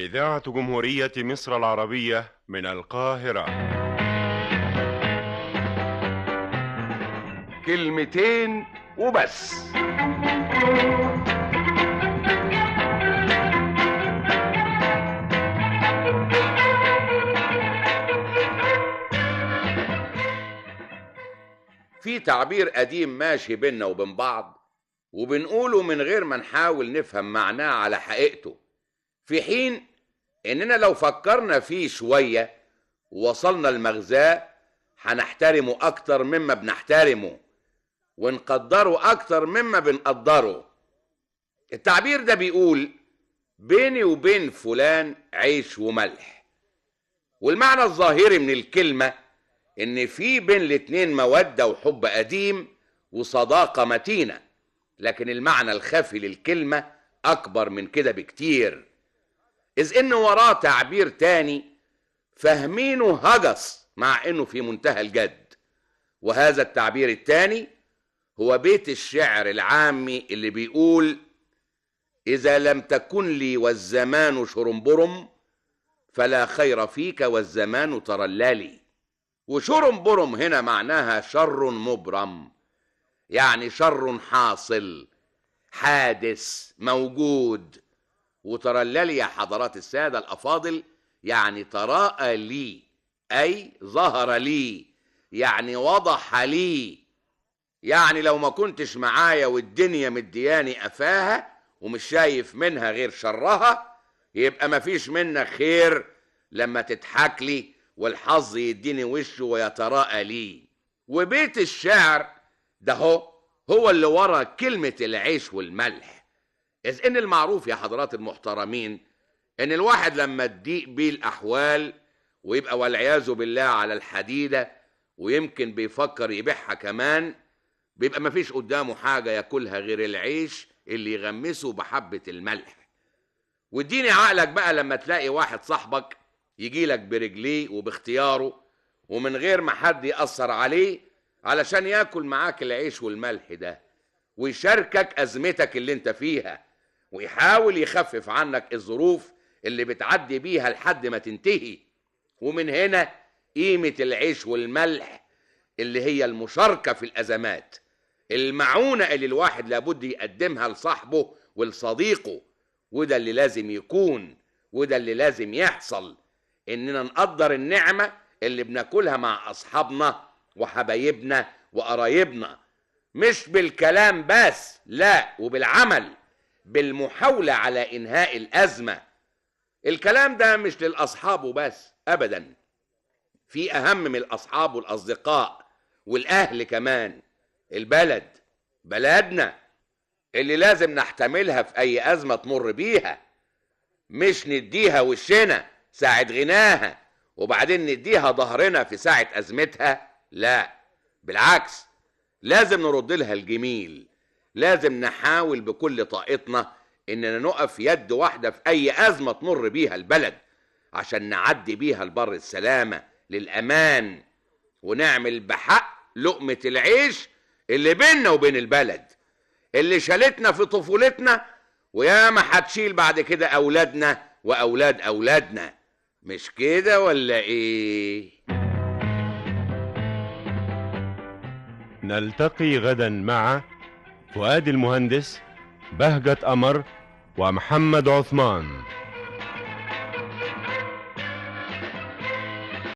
إذاعة جمهورية مصر العربية من القاهرة. كلمتين وبس. في تعبير قديم ماشي بينا وبين بعض، وبنقوله من غير ما نحاول نفهم معناه على حقيقته، في حين إننا لو فكرنا فيه شوية ووصلنا لمغزاه هنحترمه أكتر مما بنحترمه، ونقدره أكتر مما بنقدره. التعبير ده بيقول بيني وبين فلان عيش وملح، والمعنى الظاهري من الكلمة إن في بين الاتنين مودة وحب قديم وصداقة متينة، لكن المعنى الخفي للكلمة أكبر من كده بكتير، إذ إن وراه تعبير تاني فاهمينه هجس مع إنه في منتهى الجد. وهذا التعبير التاني هو بيت الشعر العامي اللي بيقول: إذا لم تكن لي والزمان شرنبرم فلا خير فيك والزمان ترللي. وشرنبرم هنا معناها شر مبرم، يعني شر حاصل حادث موجود. وترللي يا حضرات السادة الأفاضل يعني تراءى لي، أي ظهر لي، يعني وضح لي، يعني لو ما كنتش معايا والدنيا مدياني قفاها ومش شايف منها غير شرها، يبقى مفيش منك خير لما تضحك لي والحظ يديني وشه ويتراءى لي. وبيت الشعر ده هو اللي ورا كلمة العيش والملح، إذ إن المعروف يا حضرات المحترمين إن الواحد لما تضيق بيه الأحوال ويبقى والعياذ بالله على الحديدة ويمكن بيفكر يبيعها كمان، بيبقى مفيش قدامه حاجة ياكلها غير العيش اللي يغمسه بحبة الملح. واديني عقلك بقى لما تلاقي واحد صاحبك يجيلك برجليه وباختياره ومن غير ما حد يأثر عليه علشان ياكل معاك العيش والملح ده، ويشاركك أزمتك اللي انت فيها، ويحاول يخفف عنك الظروف اللي بتعدي بيها لحد ما تنتهي. ومن هنا قيمة العيش والملح اللي هي المشاركة في الأزمات، المعونة اللي الواحد لابد يقدمها لصاحبه ولصديقه. وده اللي لازم يكون، وده اللي لازم يحصل، إننا نقدر النعمة اللي بناكلها مع أصحابنا وحبايبنا وقرايبنا، مش بالكلام بس، لا وبالعمل، بالمحاولة على إنهاء الأزمة. الكلام ده مش للأصحاب وبس أبدا، في أهم من الأصحاب والأصدقاء والأهل كمان، البلد، بلدنا اللي لازم نحتملها في أي أزمة تمر بيها، مش نديها وشنا ساعة غناها وبعدين نديها ظهرنا في ساعة أزمتها، لا بالعكس، لازم نرد لها الجميل، لازم نحاول بكل طاقتنا إننا نقف يد واحدة في أي أزمة تمر بيها البلد عشان نعدي بيها البر السلامة للأمان، ونعمل بحق لقمة العيش اللي بيننا وبين البلد اللي شالتنا في طفولتنا، وياما هتشيل بعد كده أولادنا وأولاد أولادنا. مش كده ولا إيه؟ نلتقي غدا مع فؤاد المهندس، بهجت قمر، ومحمد عثمان.